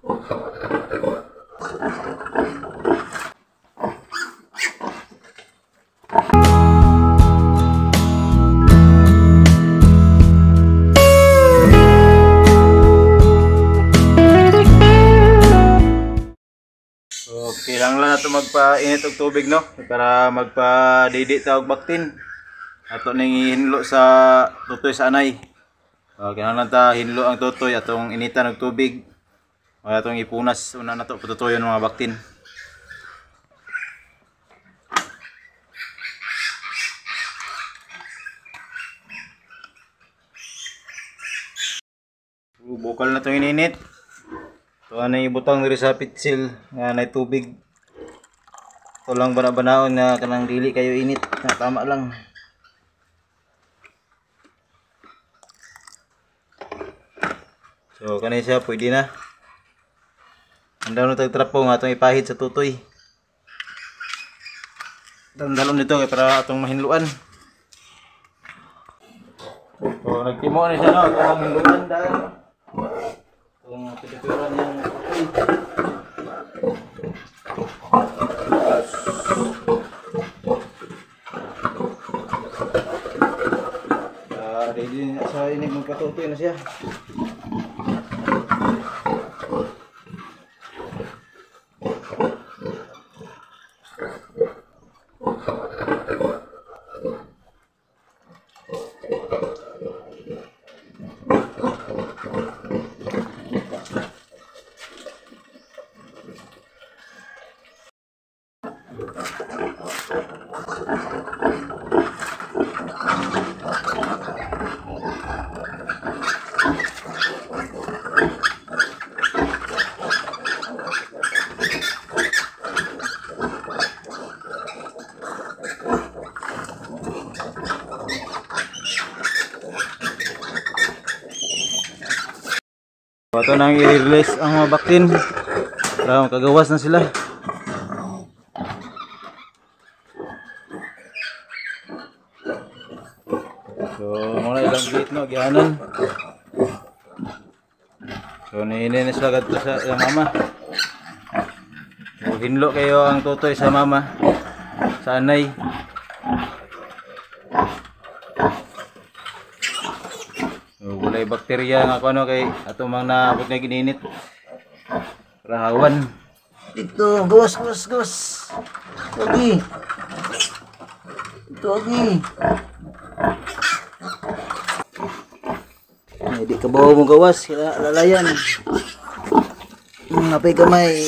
So, kailangan lang nato magpainit og tubig, no, para magpadidi ta og baktin. Ato ning ihinlo sa tutoy sa anay. Kailangan ta hinlo ang tutoy atong initan og tubig. Atong ipunas una nato patutoyon mga baktin. Bukal na itong ininit. Ito na ibutang diri sa pitsil nga nay tubig. Ito lang bana-banaon nga kanang dili kayo init, na tama lang. So kanay siya pwede na. Andaw na tag trapo nga atong ipahid sa tutoy. Dandalon nito kay para atong mahinluan. So nagtimo ni siya, no, atong hinluan dahil. Itong pituturan niyang tutoy. Ready na sa inig magpatutoy na siya. Ito nang i-release ang mga baktin para makagawas na sila. So muna ilang gate, no, gihanan. So niini na sila kadto sa ilang mama. So, hinlo kayo ang tutoy sa mama, sa anay. So, walay bakterya nga kuno kay ato mang naabot nga gininit. Rahawan. Dito, gawas, gawas, gawas. Agi. Ito, agi. Ay, di ka bawo mo gawas, kila lalayan. Napay kamay.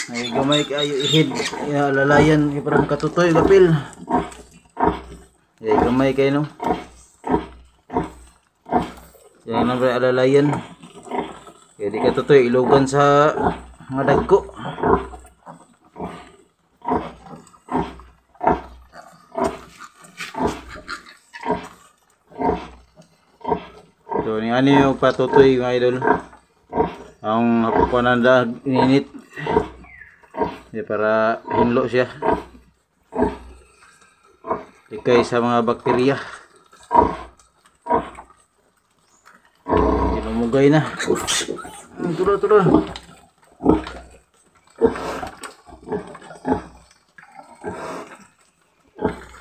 Ay, gamay kayo ihid. Ya, lalayan kay para makatutoy gapil. Ay, gamay kayo, no. Yan na ba alalayan. Kaya di ka tutoy ilugan sa mga dagko. So ni ani yung patutoy mga idol. Ang hapukanan da ininit. Ya, para hinlo siya. Ikay sa mga bakterya. Tinumugay na. Tulo, tulo.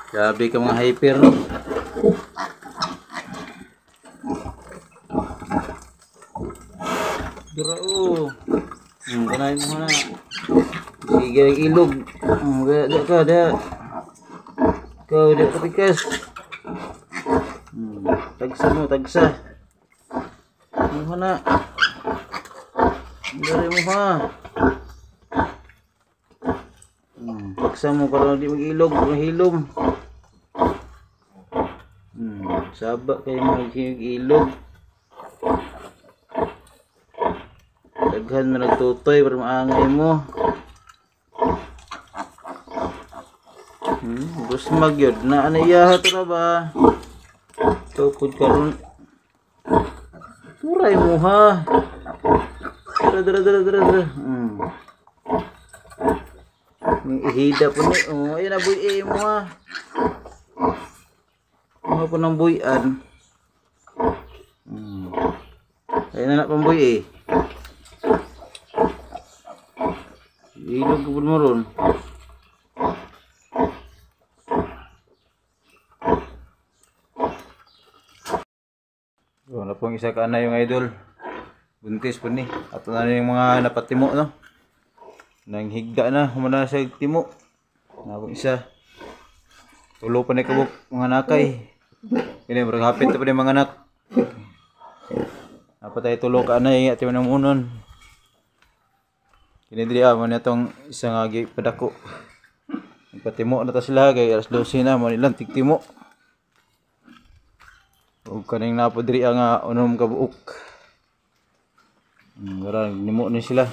Grabe ka mga hyper, no? Dura, oh. Kanain mo na. Sige, ilog. Da ka, da. Ikaw, da ka pikas. Tagsa mo, tagsa. Mo na. Dari mo ha. Tagsa mo karon di mag-ilog, mahilom. Saba kayo mag-ilog. Daghan man nagtutoy para maangay mo. Gusmag yun. Na ano iya to na ba? Tukod karon. Turay mo ha. Dara, dara, dara, dara, dara. Ihida po ni. Oh, ayun na buy eh mo ha. Mga po ng buyan. Ayun na na pang buy eh. Ilog ko po mo ron. So, na pong isa ka na yung idol. Buntis po ni. Ato na yung mga napatimo, no? Nang higda na, humana sa timo. Na pong isa. Tulo pa ni kabuk mga nakay. Kini murag hapit pa ni mga anak. Napatay tulo ka anay ati man unon. Kini diri mo na tong isa nga padako. Nagpatimo na ta sila kay alas 12 na mo nilang tigtimo. Ug kaning napo diri nga unom ka buok. Wala nimo ni sila.